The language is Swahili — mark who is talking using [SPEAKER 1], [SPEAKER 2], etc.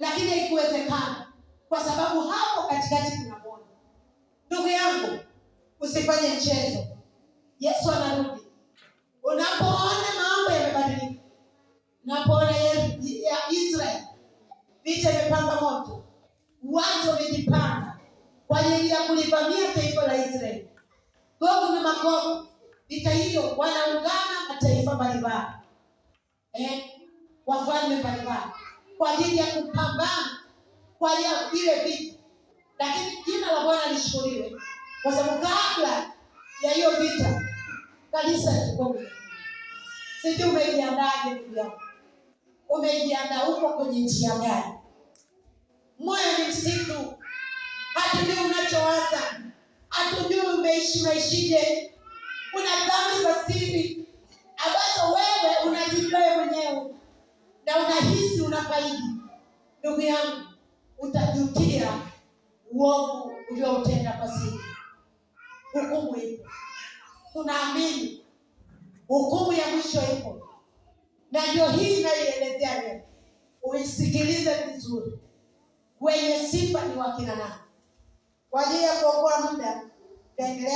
[SPEAKER 1] Lakini haikuwezekana kwa sababu hapo katikati kuna Bwana. Ndugu yangu, usifanye mchezo. Yesu anarudi. Unapoona mambo yamebadilika, unapoona ya Israeli vita imepamba moto, watu wamejipanga kwa ajili ya kulivamia taifa la Israeli, Gogu na Magogu. Vita hiyo wanaungana mataifa mbalimbali, wafalme mbalimbali kwa ajili ya kupambana kwa ajili ya ile vita. Lakini jina la Bwana lishukuriwe, kwa sababu kabla ya hiyo vita kanisa lilikuwa limekuja. Sijui umejiandaaje ndugu yangu, umejiandaa huko kwenye njia gani? Moyo ni msitu, hatujui unachowaza, hatujui umeishi maishije. Una dhambi za siri ambazo wewe unazijua wewe mwenyewe na unahisi unafaidi. Ndugu yangu, utajutia uovu ulioutenda kwa siri. Hukumu ipo, tunaamini hukumu ya mwisho ipo, na ndio hii inayoelezea leo. Uisikilize vizuri. Wenye sifa ni wakina nani? Kwa ajili ya kuokoa muda, taendelea.